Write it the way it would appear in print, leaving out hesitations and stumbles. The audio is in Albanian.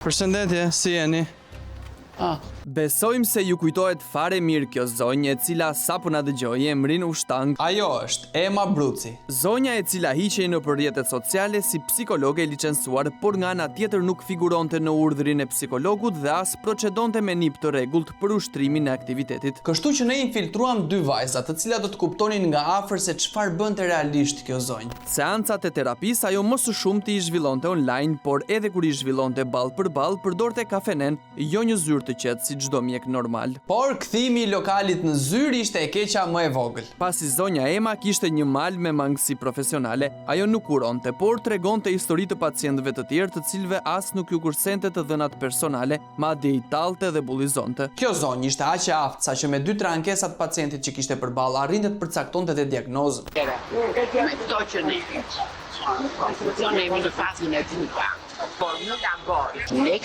Përshëndetje, si jeni? Besojmë se ju kujtohet fare mirë kjo zonjë e cila sapo na dëgjoi emrin u shtang. Ajo është Ema Bruci. Zonja e cila hiqej nëpër rrjetet sociale si psikologe e licencuar, por nga ana tjetër nuk figuronte në urdhrin e psikologut dhe as procedonte me NIP të rregullt për ushtrimin e aktivitetit. Kështu që ne infiltruam dy vajza, të cilat do të kuptonin nga afër se çfarë bënte realisht kjo zonjë. Seancat e terapisë ajo më së shumti i zhvillonte online, por edhe kur i zhvillonte ballë për ballë, përdorte kafenen, jo një zyrë të qetë si çdo mjek normal. Por kthimi i lokalit në zyrë ishte e keqja më e vogël. Pasi zonja Ema kishte një mal me mangësi profesionale, ajo nuk kuronte, por tregonte histori të pacientëve të tjerë të cilëve as nuk ju kursente të dhënat personale, madje i tallte dhe bullizonte. Kjo zonjë ishte aq e aftë sa që me dy tre ankesa të pacientit që kishte përballë arrinte të përcaktonte dhe diagnozën. Me këto që ne konfuzione jemi në fazën e dyta, por nuk largohet. Ne